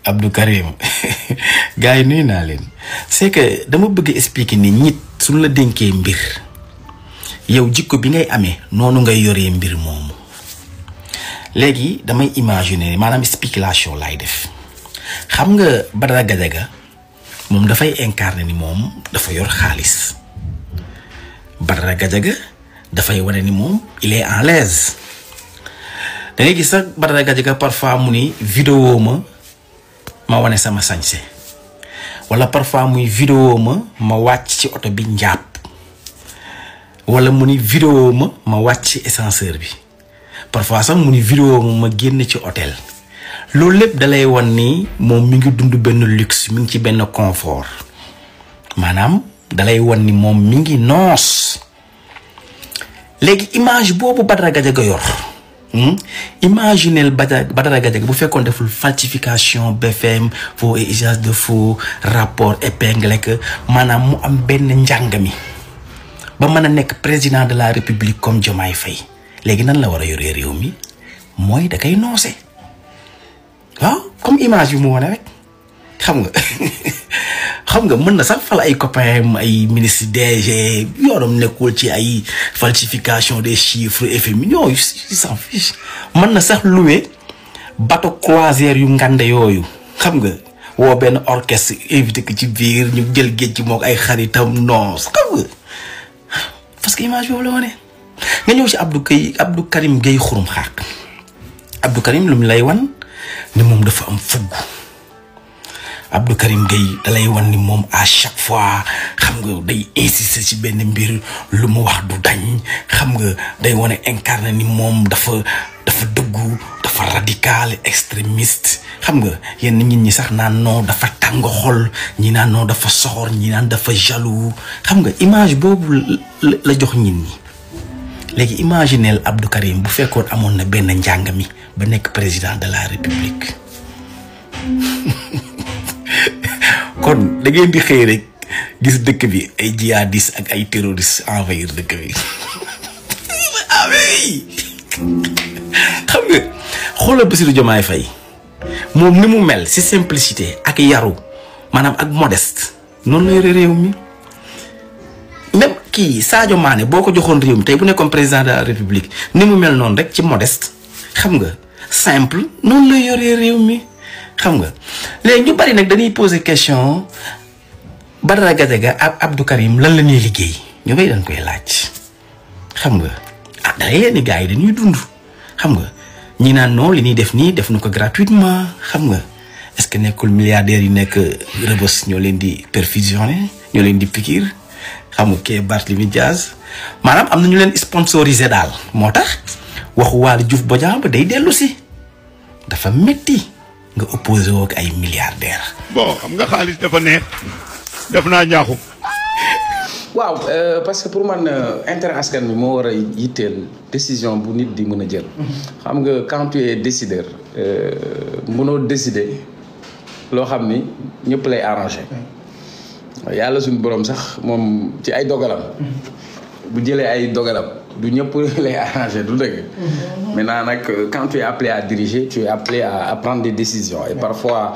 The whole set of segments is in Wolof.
Abdou Karim gars yi nuyu naa leen c'est que dama bëgg expliquer ni nit suñu la dénkee mbir yow jikko bi ngay amee noonu ngay yoree mbir moomu léegi damay imaginer maanaam spéculation laay def xam nga Badara Gadiaga moom dafay incarner ni moom dafa yor xaalis Badara Gadiaga dafay wane ni moom il est en l'aise da ngay gis sax Badara Gadiaga parfois mu ni vidéo ma wane sama sañse wala parfois muy vidéo ma wàcc ci oto bi njàpp wala mu ni vidéo ma wàcc ci ascenseur bi parfois sax mu ni vidéo ma génn ci hôtel loolu lépp dalay wan ni moom mi ngi dund benn luxe mi ngi ci benn confort maanaam dalay wan ni moom mi ngi noos léegi image boobu Badara Gadiaga yor imaginez Badara Gadiaga bu fekkoon deful falsification BFM faux et usage de faux rapport épinglé que maanaam mu am benn njàng mi ba mën a nekk président de la république comme Diomaye Faye léegi nan la war a yoree réew mi mooy da kay noose waaw comme image bi mu wane rek xam nga mën na sax fal ay copains ay ministre DG yoonam nekkul ci ay falsification des chiffres FMI ñoo il s'en fiche mën na sax louer bateau croisière yu ngande yooyu xam nga woo benn orchestre invité ko ci biir ñu jël géej ci mook ay xaritam non xam nga parce que image boobu la wane nga ñëw ci Abdou Karim Gueye xurum xaaq Abdou Karim lu mu lay wan ni moom dafa am fugg Abdou Karim Gueye dalay wan ni moom à chaque fois xam nga day insister ci benn mbir lu mu wax du dañ xam nga day wane incarné ni moom dafa dëggu dafa radical extrémiste xam nga yenn nit ñi sax naan non dafa tàng xol ñi naan non dafa soxor ñi naan dafa jaloux xam nga image boobu la jox nit ñi léegi imagineel Abdou Karim bu fekkoon amoon na benn njàng mi ba nekk président de la république kon da ngeen di xëy rek gis dëkk bi ay jihadistes ak ay terroristes envahir dëkk bi ah oui xam nga xoolal Bassirou Diomaye Faye moom ni mu mel ci simplicité ak yaru maanaam ak modeste noonu la yore réew mi même kii Sadio Mané boo ko joxoon réew mi tey bu nekkoon président de la république ni mu mel noonu rek ci modeste xam nga simple noonu la yore réew mi xam nga léegi ñu bari nag dañuy poser question Badara Gadiaga ak Abdou Karim lan la ñuy liggéey ñu bay dañ koy laaj xam nga ah da yenn gars yi dañuy dund xam nga ñi naan non li ñuy def nii def nu ko gratuitement xam nga est-ce que nekkul milliardaires yi nekk Rebeuss ñoo leen di perfusionné ñoo leen di piqûre xam nga kee Barthélémy Dias maanaam am na ñu leen sponsorisé daal moo tax waxu Waly Diouf Bodiang ba day dellu si dafa métti nga opposé woo ak ay milliardaires. bon xam nga xaalis dafa neex def naa ñaaxu. waaw parce que pour man intérêt askan bi moo war a yitteel décision bu nit di mën a jël. xam nga quand tu es décideur mënoo décider loo xam ni ñëpp lay arrangé. yàlla suñu borom sax moom ci ay dogalam. bu jëlee ay dogalam du ñëpp lay arrangé du dëgg. maintenant nag quand tu es appelé à diriger tu es appelé à prendre des décisions et parfois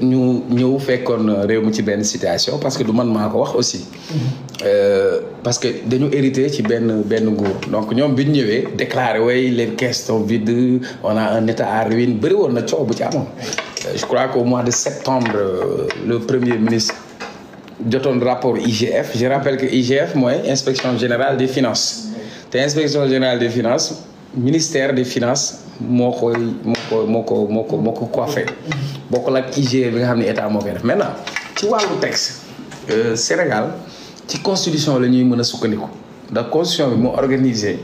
ñu ñëw fekkoon réew mi ci benn situation parce que du man maa ko wax aussi. parce que dañu hérité ci benn nguur donc ñoom bi ñu ñëwee déclaré way les caisses sont vides on a un état à ruine bëri woon na coow bu ci amoon. je crois qu'au mois de septembre le premier ministre jotoon rapport IGF je rappelle que IGF mooy inspection générale des finances te inspection générale des finances ministère des finances moo ko coiffé bokkul ak IGF bi nga xam ne état moo koy def maintenant ci wàllu texte Sénégal ci constitution la ñuy mën a sukkandiku ndax constitution bi moo organisé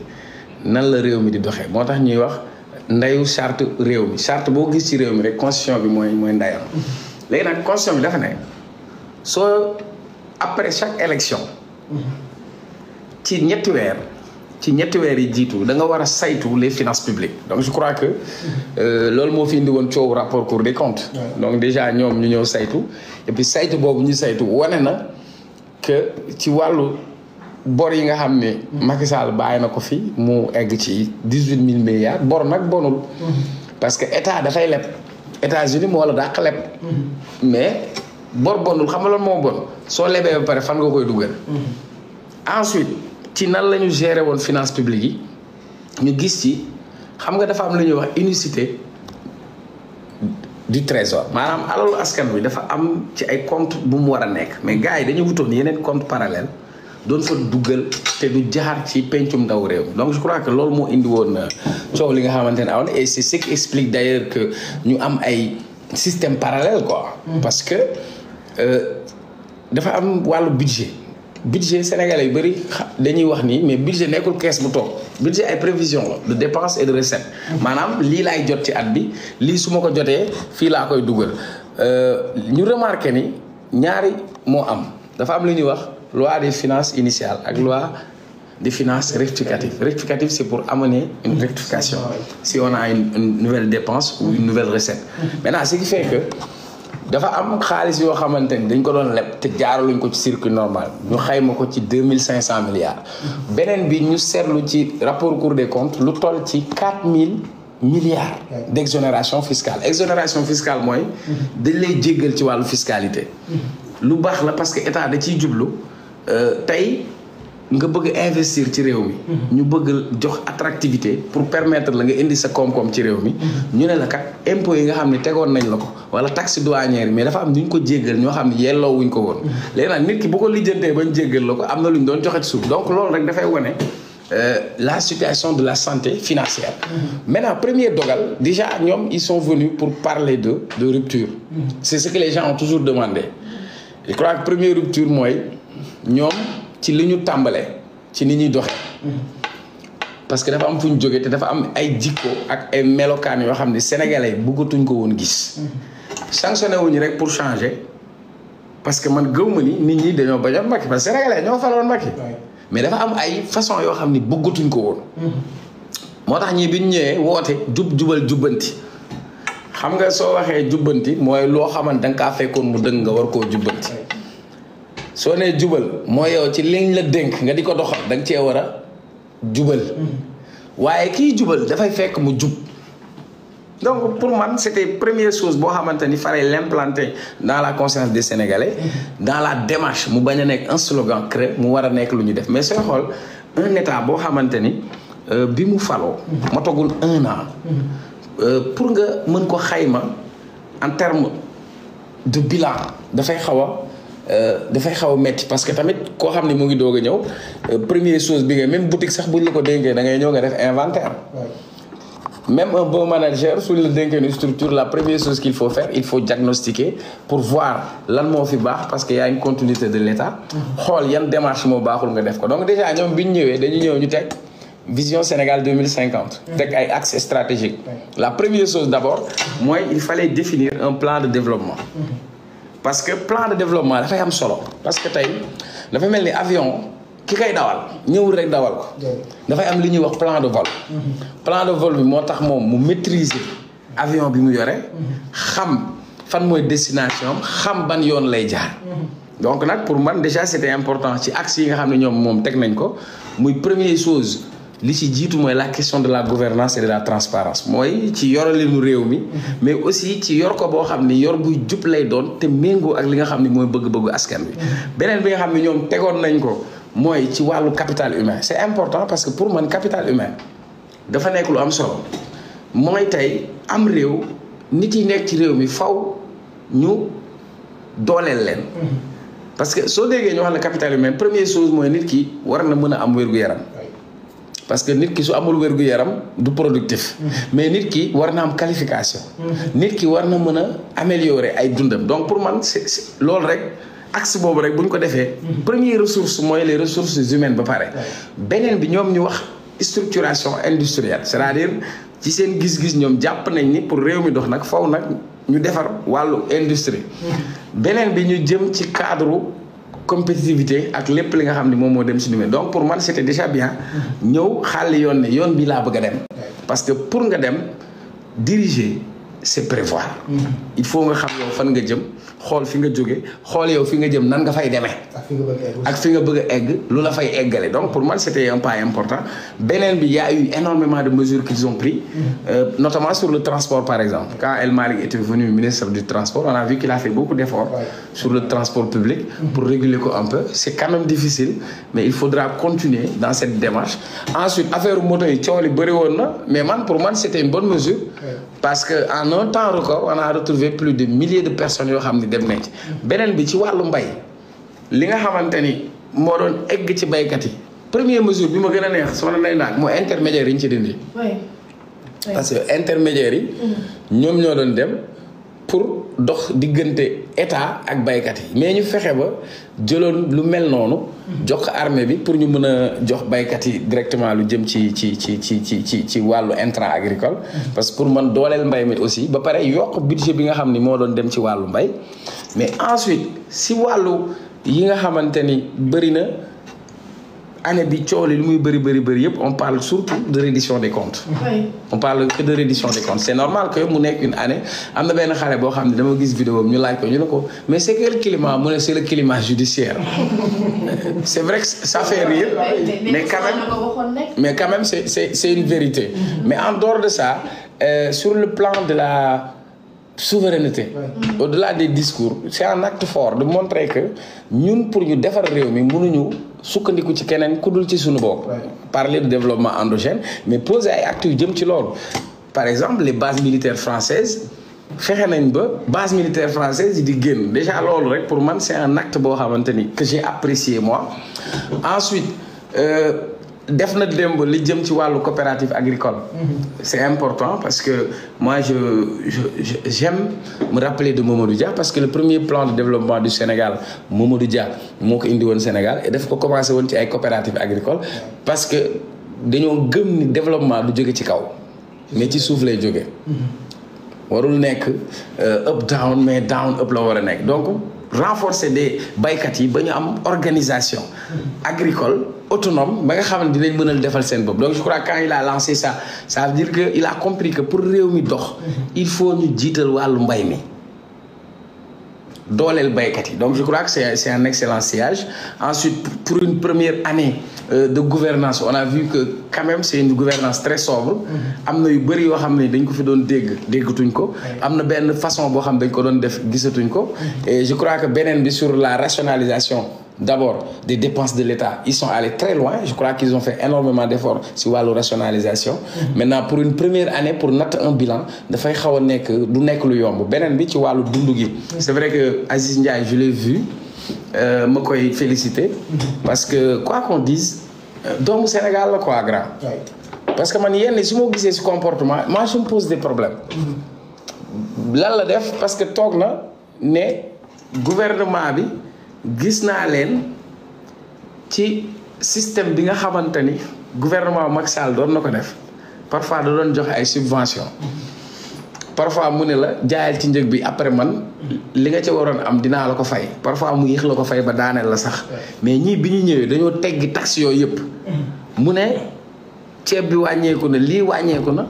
nan la réew mi di doxee moo tax ñuy wax ndeyu charte réew mi charte boo gis ci réew mi rek constitution bi mooy ndeyam léegi nag constitution bi dafa ne soo après chaque élection ci ñetti weer yi jiitu da nga war a saytu les finances publiques donc je crois que loolu moo fi indi woon coow rapport Cour des comptes donc déjà ñoom ñu ñëw saytu et puis saytu boobu ñu saytu wane na que ci wàllu bor yi nga xam ne Macky Sall bàyyi na ko fi mu egg ci 18 000 milliards bor nag bonul parce que état dafay leb États-Unis moo la dàq leb. mais bor bonul xam nga lan moo bon soo lebee ba pare fan nga koy dugal. ensuite ci nan la ñu gérer woon finance publique yi ñu gis ci xam nga dafa am lu ñuy wax unicité du trésor maanaam alalu askan bi dafa am ci ay compte bu mu war a nekk mais gars yi dañu wutoon yeneen compte parallèle doon fa duggal te du jaar ci pencum ndaw réew donc je crois que loolu moo indi woon coow li nga xamante ne awoon et c'est ce qui explique d'ailleurs que ñu am ay système parallèle quoi. parce que dafa am wàllu budget sénégalais yu bëri dañuy wax nii mais budget nekkul kees bu toog budget ay prévision la de dépenses et de recettes maanaam lii laay jot ci at bi lii su ma ko jotee fii laa koy dugal ñu remarqué ni ñaari moo am dafa am lu ñuy wax loi des finances initiales ak loi des finances rectificatives rectificative c'est pour amener une rectification si on a une nouvelle dépense ou une nouvelle recette maintenant ce qui fait que dafa am xaalis yoo xamante ni dañ ko doon leb te jaaraluñ ko ci circuit normal ñu xayma ko ci 2500 milliards beneen bi ñu seetlu ci rapport Cour des comptes lu toll ci 4000 milliards d'exonération fiscale exonération fiscale mooy dañ lay jéggal ci wàllu fiscalité lu baax la parce que état da ciy jublu tey nga bëgg investir ci réew mi ñu bëgg jox attractivité pour permettre la nga indi sa koom-koom ci réew mi ñu ne la kat impôts yi nga xam ne tegoon nañ la ko wala taxe douanière mais dafa am ñu ko jéggal ñoo xam ne yelloo wuñ ko woon léegi nag nit ki bu ko lijjantee bañ jéggal la ko am na lu ñu doon joxe ci suuf donc loolu rek dafay wane la situation de la santé financière maintenant premier dogal déjà ñoom ils sont venus pour parler de rupture c'est ce que les gens ont toujours demandé je crois que première rupture mooy ñoom ci li ñu tàmbalee ci ni ñuy doxee parce que dafa am fu ñu jógee te dafa am ay jikko ak ay melokaan yoo xam ne sénégalais bëggatuñ ko woon gis sanctionné wuñu rek pour changer parce que man gëw ma ni nit ñi dañoo bañoon Macky parce que sénégalais ñoo faloon Macky mais dafa am ay façon yoo xam ne bëggatuñ ko woon moo tax ñii bi ñu ñëwee woote jubal jubbanti xam nga soo waxee jubbanti mooy loo xamante da nga kaa fekkoon mu dëng nga war koo jubbanti soo nee jubal mooy yow ci liñ la dénk nga di ko doxal da nga cee war a jubal waaye kii jubal dafay fekk mu jub donc pour man c'était première chose boo xamante ni fallait l'implanter dans la conscience des Sénégalais dans la démarche mu bañ a nekk un slogan creux mu war a nekk lu ñu def mais sooy xool un état boo xamante ni bi mu faloo motagul 1 an pour nga mën ko xayma en terme de bilan dafay xaw a metti parce que tamit koo xam ne mu ngi doog a ñëw première chose bi nga même boutique sax buñ la ko dénkee da ngay ñëw nga def inventaire même un bon manager suñ la dénkee une structure la première chose qu'il faut faire il faut diagnostiquer pour voir lan moo fi baax parce que y a une continuité de l'État xool yan démarche moo baaxul nga def ko donc déjà ñoom bi ñu ñëwee dañuy ñëw ñu teg vision Sénégal 2050 teg ay axes stratégiques la première chose d'abord mooy il fallait définir un plan de développement parce que plan de développement dafay am solo parce que tey dafa mel ni avion ki koy dawal ñëwul rek dawal ko dafay am li ñuy wax plan de vol plan de vol bi moo tax moom mu maîtriser avion bi mu yore xam fan mooy destination xam ban yoon lay jaar donc nag pour man déjà c'était important ci axe yi nga xam ne ñoom moom teg nañ ko muy première chose li ci jiitu mooy la question de la gouvernance et de la transparence mooy ci yoralinu réew mi mais aussi ci yor ko boo xam ni yor buy jub lay doon te méngoo ak li nga xam ni mooy bëgg-bëggu askan bi beneen bi nga xam ne ñoom tegoon nañ ko mooy ci wàllu capital humain c'est important parce que pour man capital humain dafa nekk lu am solo mooy tey am réew nit yi nekk ci réew mi faw ñu dooleel leen parce que soo déggee ñu wax la capital humain première chose mooy nit ki war na mën a am wér-gu-yaram parce que nit ki su amul wér-gu-yaram du productif mais nit ki war na am qualification nit ki war na mën a améliorer ay dundam donc pour man c'est loolu rek axe boobu rek bu ñu ko defee première ressource mooy les ressources humaines ba pare beneen bi ñoom ñu wax structuration industrielle c'est-à-dire ci seen gis-gis ñoom jàpp nañ ni pour réew mi dox nag faw nag ñu defar wàllu industrie beneen bi ñu jëm ci cadre compétitivité ak lépp li nga xam ne moom moo dem si numé donc pour man c'était déjà bien ñëw xàll yoon ne yoon bi laa bëgg a dem parce que pour nga dem diriger c'est prévoir. Il faut nga xam yow fan nga jëm xool fi nga jóge xool yow fi nga jëm nan nga fay demee. ak fi nga bëgg a egg lu la fay eggale donc pour moi c'était un pas important beneen bi y a eu énormément de mesures qu'ils ont pris notamment sur le transport par exemple quand El Malick était venu ministre du transport on a vu qu'il a fait beaucoup d'efforts sur le transport public pour réguler ko un peu c'est quand même difficile mais il faudra continuer dans cette démarche ensuite affaire moto yi coow li bëri woon na mais pour man c'était une bonne mesure parce que en un temps record on a retrouvé plus de milliers de personnes yoo xam ne dem nañ ci beneen bi ci wàllu mbay li nga xamante ni moo doon egg ci baykat yi première mesure bi ma gën a neex soo nay naag moo intermédiaire yi ñu ci dindi parce que intermédiaires yi ñoom ñoo doon dem pour dox diggante état ak baykat yi mais ñu fexe ba jëloon lu mel noonu jox ko armée bi pour ñu mën a jox baykat yi directement lu jëm ci wàllu intrant agricole parce que pour man dooleel mbay mi aussi ba pare yokk budget bi nga xam ni moo doon dem ci wàllu mbay mais ensuite si wàllu yi nga xamante ni bëri na année bi coow li lu muy bëri yëpp on parle surtout de reddition des comptes. On parle que de reddition des comptes c'est normal que mu nekk une année am na benn xale boo xam ne dama gis vidéo ñu laaj ko ñu ne ko mais c'est quel climat mu ne c'est le climat judiciaire c'est vrai que ça fait rire mais quand même c'est une vérité mais en dehors de ça sur le plan de la souveraineté au-delà des discours c'est un acte fort de montrer que ñun pour ñu defar réew mi mënuñu sukkandiku ci keneen ku dul ci suñu bopp parler de développement endogène mais poser ay actes yu jëm ci loolu par exemple les bases militaires françaises fexe nañ ba base militaire française yi di génn déjà loolu rek pour man c'est un acte boo xamante ni que j'ai apprécié moi ensuite def na démb li jëm ci wàllu coopérative agricole c'est important parce que moi j'aime me rappeler de Mamadou Dia parce que le premier plan de développement du Sénégal Mamadou Dia moo ko indi woon Sénégal et daf ko commencé woon ci ay coopératives agricoles parce que dañoo gëm ni développement du jóge ci kaw mais ci suuf lay jóge warul nekk up down mais down up la war a nekk donc renforcer des baykat yi ba ñu am organisation agricole autonome ba nga xam ne dinañ mënal defal seen bopp donc je crois que quand il a lancé ça ça veut dire que il a compris que pour réew mi dox il faut ñu jiital wàllu mbay mi dooleel baykat yi donc je crois que c'est un excellent sillage ensuite pour une première année de gouvernance on a vu que quand même c'est une gouvernance très sobre am na yu bëri yoo xam ne dañ ko fi doon déggatuñ ko am na benn façon boo xam ne dañ ko doon def gisatuñ ko et je crois que beneen bi sur la rationalisation d'abord des dépenses de l'État ils sont allés très loin je crois qu'ils ont fait énormément d'efforts si wàllu rationalisation maintenant pour une première année pour natt un bilan dafay xaw a nekk du nekk lu yomb beneen bi ci wàllu dund gi c'est vrai que Aziz Ndiaye je l'ai vu ma koy féliciter parce que quoi qu'on dise doomu Sénégal la quoi grand parce que man yenn su ma gisee si comportement moi je me pose des problèmes lan la def parce que toog na ne gouvernement bi gis naa leen ci système bi nga xamante ni gouvernement Macky Sall doon na ko def parfois da doon joxe ay subventions parfois mu ne la jaayal ci njëg bi après man li nga ca waroon am dinaa la ko fay parfois mu yéex la ko fay ba daaneel la sax mais ñii bi ñu ñëwee dañoo teggi taxes yooyu yëpp mu ne ceeb bi wàññeeku na lii wàññeeku na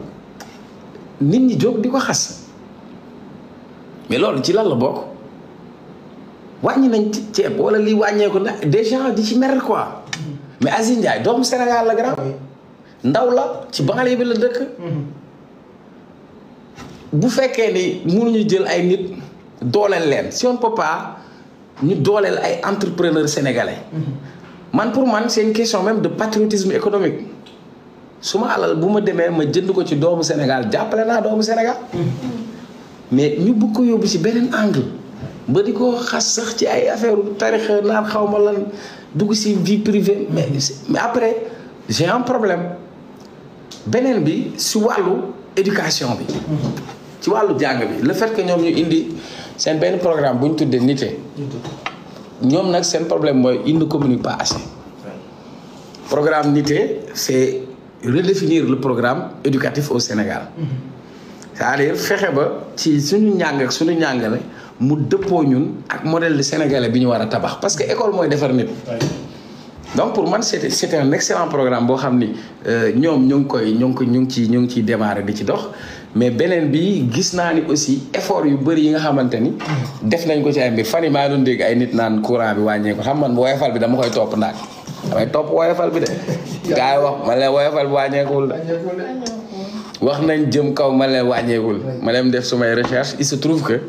nit ñi jóg di ko xas mais loolu ci lan la bokk wàññi nañ ceeb wala lii wàññeeku na des gens di ci mer quoi mais Aziz Ndiaye doomu Sénégal la grand ndaw la ci banlieue bi la dëkk bu fekkee ni mënuñu jël ay nit dooleel leen si on peut pas ñu dooleel ay entrepreneurs sénégalais man pour man c'est une question même de patriotisme économique su ma alal bu ma demee ma jënd ko ci doomu Sénégal jàppale naa doomu Sénégal mais ñu bëgg ko yóbbu ci beneen angle ba di ko xas sax ci ay affaire tarix naan xaw ma lan dugg ci vie privée mais après j'ai un problème beneen bi ci wàllu éducation bi ci wàllu jàng bi le fait que ñoom ñu indi seen benn programme bu ñu tuddee nité ñoom nag seen problème mooy ils ne communiquent pas assez programme nité c'est redéfinir le programme éducatif au Sénégal c'est-à-dire fexe ba ci suñu njàng ak suñu njàngale mu dëppoo ñun ak modèle de sénégalais bi ñu war a tabax parce que école mooy defar nit donc pour man c'était un excellent programme boo xam ni ñoom ñu ngi ciy démarrer di ci dox mais beneen bi gis naa ni aussi effort yu bëri yi nga xamante ni def nañ ko ci ay mbir fan yi maa doon dégg ay nit naan courant bi wàññeeku xam man woyofal bi dama koy topp ndaag damay topp woyofal bi de gars yi wax ma leen woyofal bi wàññeekuwul de wax nañ jëm kaw ma leen wàññeekul ma leen def sumay recherche il se trouve que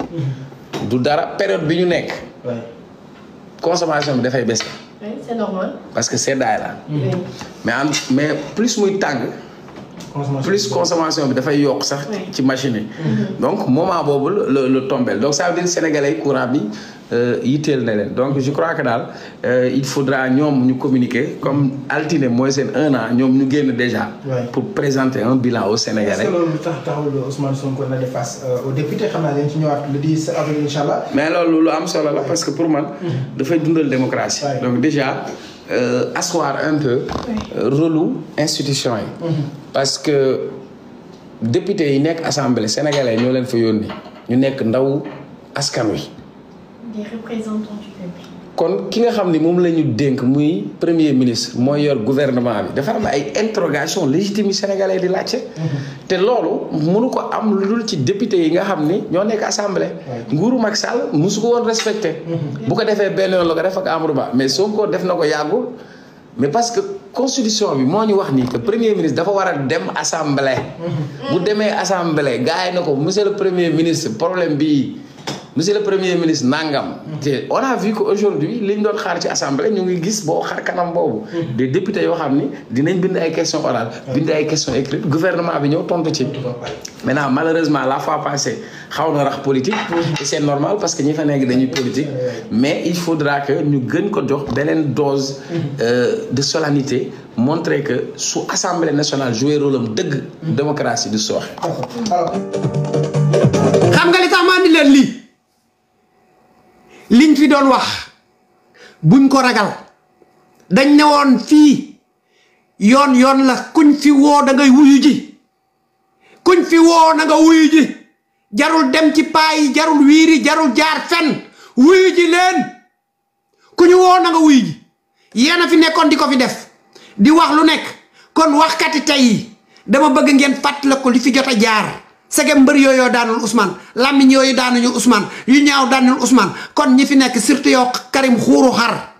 du dara période bi ñu nekk consommation bi dafay baissé c'est normal parce que seddaay la mais plus muy tàng plus consommation bi dafay yokk sax ci machine yi donc moment boobu le tombel donc ça veut dire sénégalais courant bi yitteel na leen donc je crois que daal il faudra ñoom ñu communiquer comme altine mooy seen 1 an ñoom ñu génn déjà pour présenter un bilan au Sénégalais. est-ce que loolu taxawul Ousmane Sonko na def face aux députés xam naa leen ci ñëwaat le 10 avril incha allah. mais loolu lu am solo la parce que pour man dafay dundal démocratie donc déjà asseoir un peu rôle institution yi parce que député yi nekk assemblée sénégalais ñoo leen fa yónni ñu nekk ndaw askan wi. des représentants du peuple. kon ki nga xam ni moom la ñu dénk muy premier ministre mooy yor gouvernement bi dafa am ay interrogation légitime yi sénégalais di laajte. te loolu mënu ko am lu dul ci député yi nga xam ni ñoo nekk assemblée. nguuru Macky Sall mosu ko woon respecté. bu ko defee benn yoon la ko def ak Amadou Ba mais Sonko def na ko yàggul mais parce que constitution bi moo ñu wax nii que premier ministre dafa war a dem assemblée. bu demee assemblée gars yi na ko monsieur le premier ministre problème bii. monsieur le premier ministre nangam. te on a vu que aujourd'hui li ñu doon xaar ci assemblée ñu ngi gis boo xar kanam boobu. des députés yoo xam ni dinañ bind ay questions orales. bind ay questions écrites gouvernement bi ñëw tontu ci. maintenant malheureusement la fois passée xaw na rax politique. et c'est normal parce que ñi fa nekk dañuy politique. mais il faudra que ñu gën ko jox beneen dose. de solennité montrer que su assemblée nationale jouer rôle am dëgg. démocratie du sooxe. xam nga li tax ma andi leen lii. liñ fi doon wax buñ ko ragal dañ ne woon fii yoon la kuñ fi woo da ngay wuyu ji kuñ fi woo na nga wuyu ji jarul dem ci paay jarul wiiri jarul jaar fen wuyu ji leen ku ñu woo na nga wuyu ji yéen a fi nekkoon di ko fi def di wax lu nekk kon waxkati tey dama bëgg ngeen fàttaliku ko li fi jot a jaar sege mbër yooyu daanul Ousmane làmmiñ yooyu daanuñu Ousmane yu ñaaw daanul Ousmane kon ñi fi nekk surtout yow Karim xuuru xar